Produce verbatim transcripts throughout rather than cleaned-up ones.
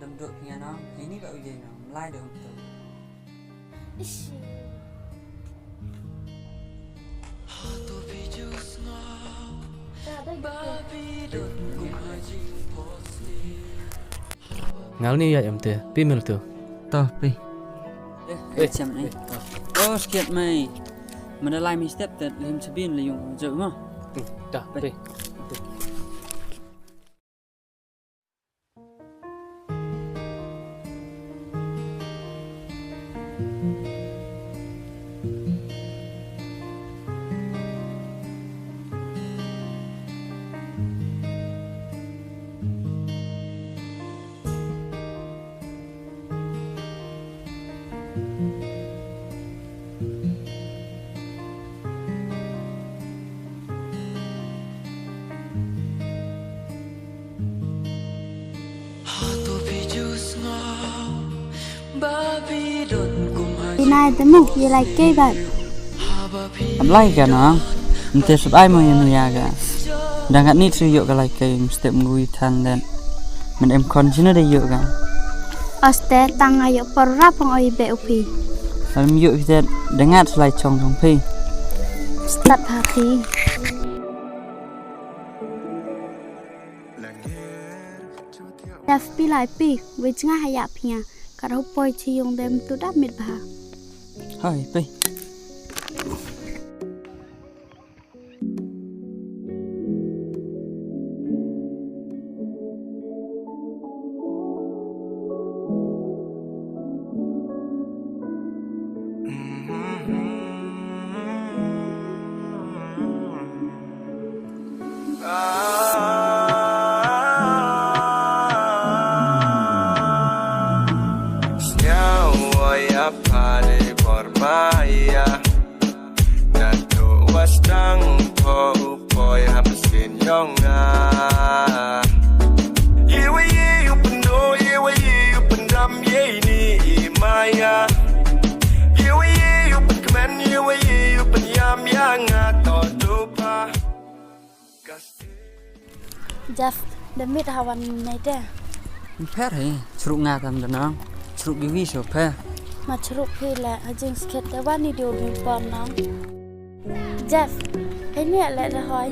Dam duk phi nga nong, heini ba u ye nong, mlai duk um tu. Ishi. Ngal ni ya em te, pi mil tu. To, pi. Eh, eh, chem ni. Oh, skit mai. Mana lai mi step te, lim chabin le yung jauh mo. Hmm, ta, pi. Pi. Inai te mo, ye lai kei ba. Am lai ka nong, nte sub ai mo ye nu ya ka. Dang kat ni su yoh ka lai kei, mesti mgui than den. Men em khon sini de yoh ka. Oste tang ayo por rap hong oi be u phi. Em yoh phi de, dengat slai chong chong phi. Start ha phi. Daf pi lai pi, wei jnga ha ya phi nga. Kat hu poi chi yung dem tu dap mit bha. Hai, pi. Sñiaw wa ya pale bor maya. Na tu wa sdang poi u poi ha psin yong nga. Ye wa ye u pyndo, ye wa ye u pyndam, ye ni i maya. Ye wa ye u pynkmen, ye wa ye u pynyam ya nga to tu pa. Jeff, da mit ha wan nei de. Pher hi, chru nga tam da nong. Chru ki wi so pher. Ma chru phi le, ha jingskhet de wan ni du bi pon nong. Jeff, heini le da hoi.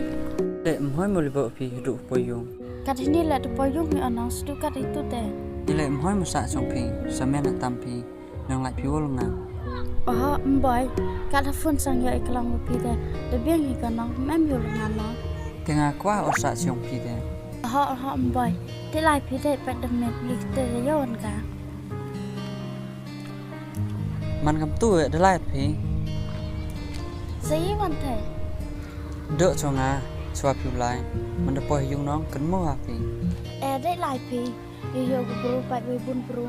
Le mhoi mo li bo phi du poi yung. Kat heini le du poi yung ni anong sdu kat itu de. Ni le mhoi mo sa chong phi, sa men tam phi. Nang lai phi wol nga. Oho, mboi. Kat ha phone sang ya i klang wa phi de. Da biang hi ka nong, mem yol nga nong. Te nga kwah o sa siong phi de. Oho, oho, mboi. Te lai phi de, pet da met li te da yon ka. Man kam tu e, da lai phi. Sa yi wan te. Dok chong nga, chwa phi u lai. Man da poi yung nong, kan mo ha phi. E, da lai phi. Yow yow ka bru, pat wei bun bru.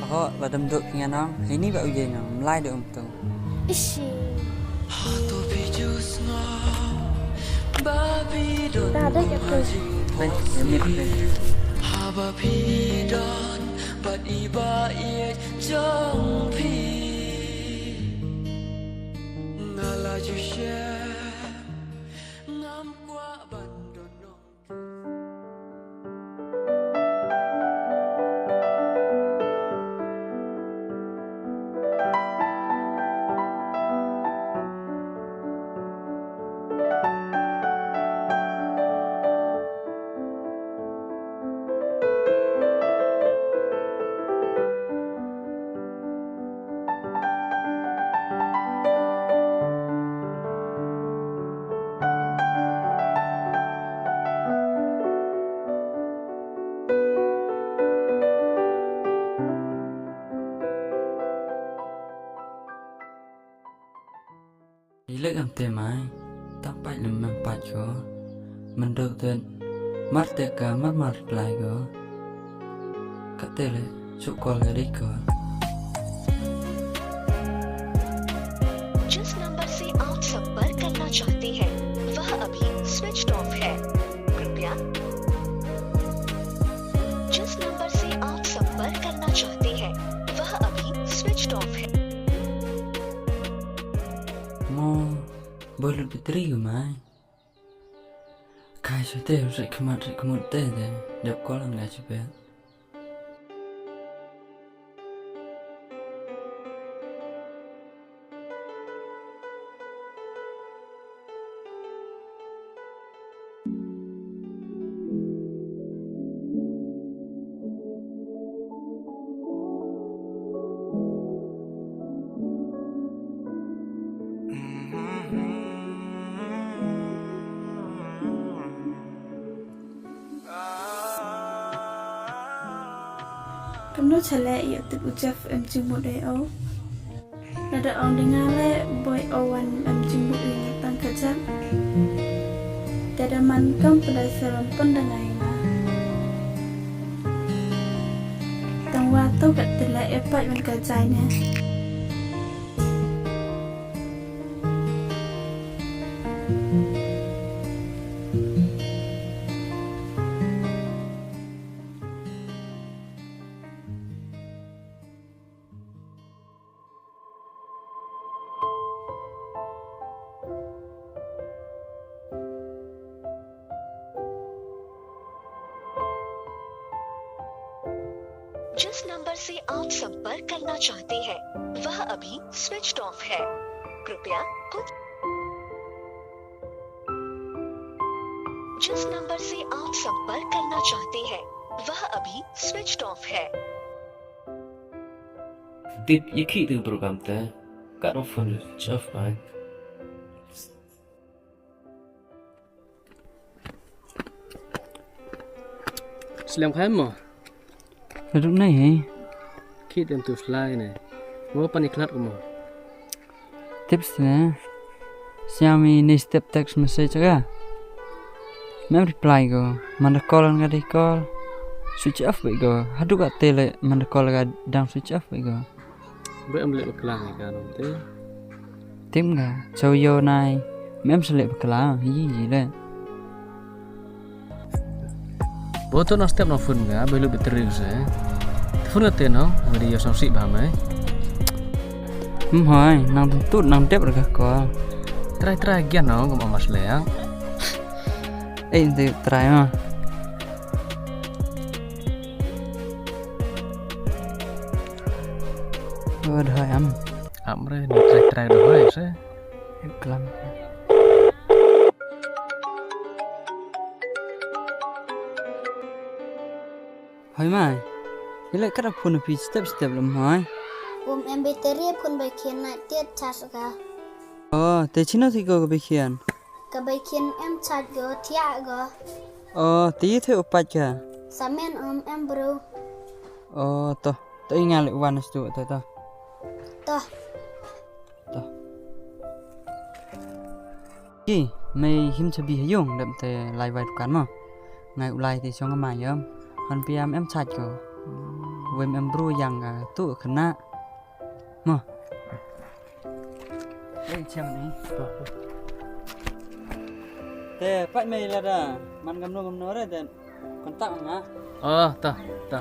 Oho, la dam duk phi nga nong, heini ba u ye nong, mlai duk um tu. Ishi. Da, da, ya tu. Phi, ya mit phi. Haba phi don, pat i ba i jong phi. Nga la ju share, ngam kwah ban don nong. I lek am te mai, tang pait lem mem pait ko. Mendok te, mar te ka, mar mar reply ko. Kate le, chuk call ka ri ko. जिस नंबर से आप संपर्क करना चाहते हैं, वह अभी switched off है। कृपया, जिस नंबर से आप संपर्क करना चाहते हैं, वह अभी switched off है। Mo, boi lut battery ko mai. Kai sa te, sa khmat, sa khmut te de, dep call nga sa pet. Kamno chale i tip u Jeff em jingmut e o. Lada ong da nga le boi o wan em jingmut i nga tang ka Jeff. Te da man kam pynlai seram pynda nga i nga. Tang wa to kat te le e pait wan ka jai ne. जिस नंबर से आप संपर्क करना चाहते हैं, वह अभी switch off है। कृपया कुछ, जिस नंबर से आप संपर्क करना चाहते हैं, वह अभी स्विच ऑफ है। Tip ya khi tu program te, ka ro phone switch off bai. Slem khai mo? Laduk nei hei. Khi tem tu slai ne. Mo pan i khlat ko mo. Tips ne. Siang mi ni step text message ka. Mem reply ko. Manda call ka dei call. Switch off bai ko. Haduk ka te le manda call ka dang switch off bai ko. Bai em le bakla ngai ka nong te. Tim ka. Chau yo nai. Mem sele bakla. Yi yi le. Bo to nang step nang phone ka, bai lut battery ka se. Phone ka te nong, bai di yo sang si ba mai. Hmm hoi, nang tut nang dep ra ka call. Try try again nong, kam amas leang. Eh, ente try ma. Oh, dah am. Am re, ni try try dah hoi se. Klam. Hoi mai. Ile kada phone phi step step lam hoi. Um em battery phone bai khian na tiat charge ka. Oh, te chino thi ko ka bai khian. Ka bai khian em charge ko thiah ko. Oh, te i the upat ka. Samen um em bro. Oh, to. To i nga le wan stu to to. To. To. Ki, mei him chabi ha yung dam te lai wai dukan mo. Ngai u lai te song ma yom. Han piam em chaj ko. Wem em bru yang ka tu khana. Mo. Ei, chem ni. Te pat mei lada man gamno gamno re te kontak nga. Oh, ta, ta.